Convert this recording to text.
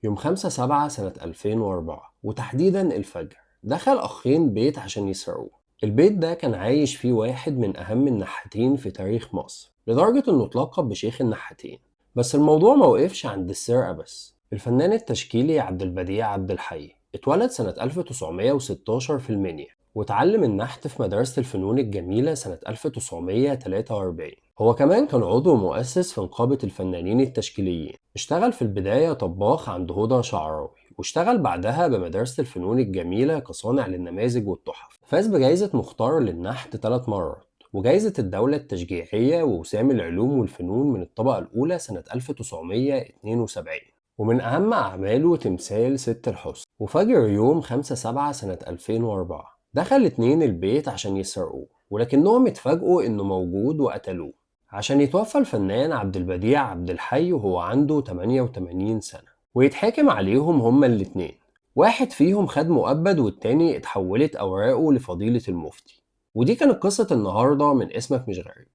يوم 5/7 سنة 2004 وتحديدا الفجر، دخل أخين بيت عشان يسرقوه. البيت ده كان عايش فيه واحد من أهم النحاتين في تاريخ مصر، لدرجة إنه اتلقب بشيخ النحاتين. بس الموضوع ما وقفش عند السرقة بس. الفنان التشكيلي عبد البديع عبد الحي اتولد سنة 1916 في المنيا، واتعلم النحت في مدرسة الفنون الجميلة سنة 1943. هو كمان كان عضو مؤسس في نقابة الفنانين التشكيليين. اشتغل في البداية طباخ عند هدى شعراوي، واشتغل بعدها بمدرسة الفنون الجميلة كصانع للنماذج والتحف. فاز بجائزة مختار للنحت 3 مرات، وجائزة الدولة التشجيعية، ووسام العلوم والفنون من الطبقة الأولى سنة 1972. ومن أهم أعماله تمثال ست الحسن. وفجر يوم 5/7 سنة 2004 دخل 2 البيت عشان يسرقوه، ولكنهم اتفاجئوا إنه موجود وقتلوه، عشان يتوفى الفنان عبد البديع عبد الحي وهو عنده 88 سنة، ويتحاكم عليهم هما الاتنين. واحد فيهم خد مؤبد والتاني اتحولت أوراقه لفضيلة المفتي. ودي كانت قصة النهاردة من اسمك مش غريب.